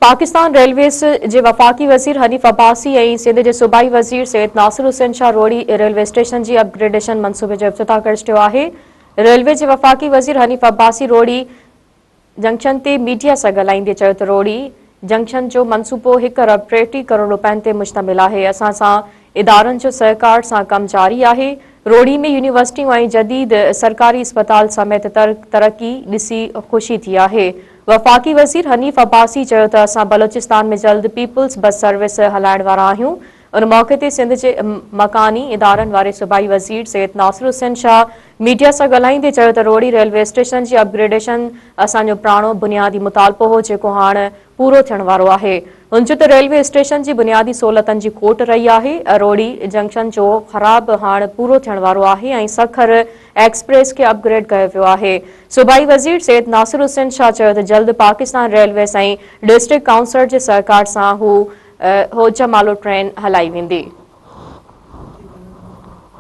Pakistan railways جي وفاقي وزير حنيف عباسي ۽ سنڌ جي صوبائي وزير سيد ناصر حسين شاهه روهڙي ريلوي اسٽيشن جي اپ گريڊيشن منصوبي جو افتتاح ڪري ڇڏيو آهي. ريلوي جي وفاقي وزير حنيف عباسي روهڙي جنڪشن تي ميڊيا سان ڳالهائيندي چيو ته روهڙي جنڪشن جو منصوبو هڪ ارب 33 ڪروڙ روپين تي مشتمل آهي، اسان سان ادارن جو سهڪار سان ڪم جاري آهي، روهڙي ۾ يونيورسٽيون ۽ جديد سرڪاري اسپتال سميت ترقي ڏسي خوشي ٿي آهي. وفاقي وزير حنيف عباسي چيو ته اسان بلوچستان ۾ جلد پيپلز بس سروس هلائڻ وارا آهيون. ان موقعي تي سنڌ جي مڪاني ادارن واري صوبائي وزير سيد ناصر حسين شاهه ميڊيا سان ڳالهائيندي چيو ته روهڙي ريلوي اسٽيشن جي اپ گريڊيشن اسان جو پراڻو بنيادي مطالبو هو جيڪو هاڻ پورو ٿيڻ وارو آهي. هن چيو ته ريلوي اسٽيشن جي بنيادي سهولتن جي کوٽ رهي آهي، روهڙي جنڪشن جو خراب هاڻ پورو ٿيڻ وارو آهي ۽ سکر ايڪسپريس کي اپ گريڊ ڪيو ويو آهي. صوبائي وزير سيد ناصر حسين شاهه چيو ته جلد پاڪستان ريلويز ۽ ڊسٽرڪٽ ڪائونسل جي سهڪار سان هو هوجمالو ٽرين هلائي ويندي.